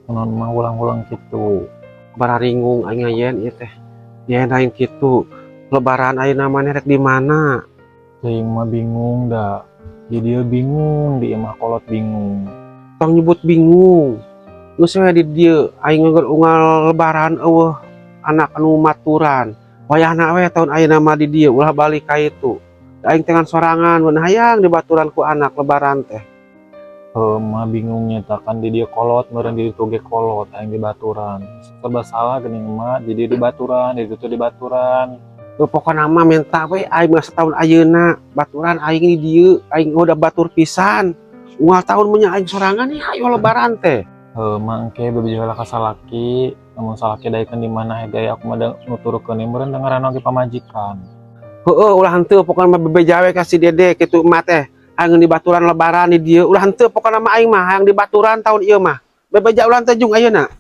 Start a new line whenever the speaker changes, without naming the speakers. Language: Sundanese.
Kunaon mah ulang-ulang kitu?
Bararingung aing yen ieu teh. Yen lain kitu. Lebaran ayeuna maneh rek di mana?
Teuing mah bingung da. Di dieu bingung, di imah kolot bingung.
Tong nyebut bingung. Geus we di dieu aing ngeugeut unggal lebaran euweuh anak anu maturan. Wayahna we tahun ayeuna mah di dieu, ulah balik ka itu. Aing teh ngan sorangan mun hayang dibaturan ku anak lebaran teh.
Heuh, mah bingungnya tah kan di dieu kolot meureun, di ditu ge kolot aing dibaturan. Serba salah geuning mah, di dieu dibaturan, di ditu dibaturan.
Heuh, pokona mah minta we aing mah setahun ayeuna baturan aing di dieu, aing udah batur pisan. Unggal tahun mah nya aing sorangan nih, ayo lebaran teh.
Heuh, mah engke bebeja heula ka salaki, lamun salaki daekeun di mana gaya aku mah da nuturkeun meureun da ngaranna oge pamajikan.
Heueuh, ulah henteu, pokona mah bebeja we ka si Dede kitu mah teh. Hayang dibaturan lebaran di dieu, ulah henteu, pokona mah aing mah hayang dibaturan tahun ieu mah. Bebeja ulah henteu jung ayeuna.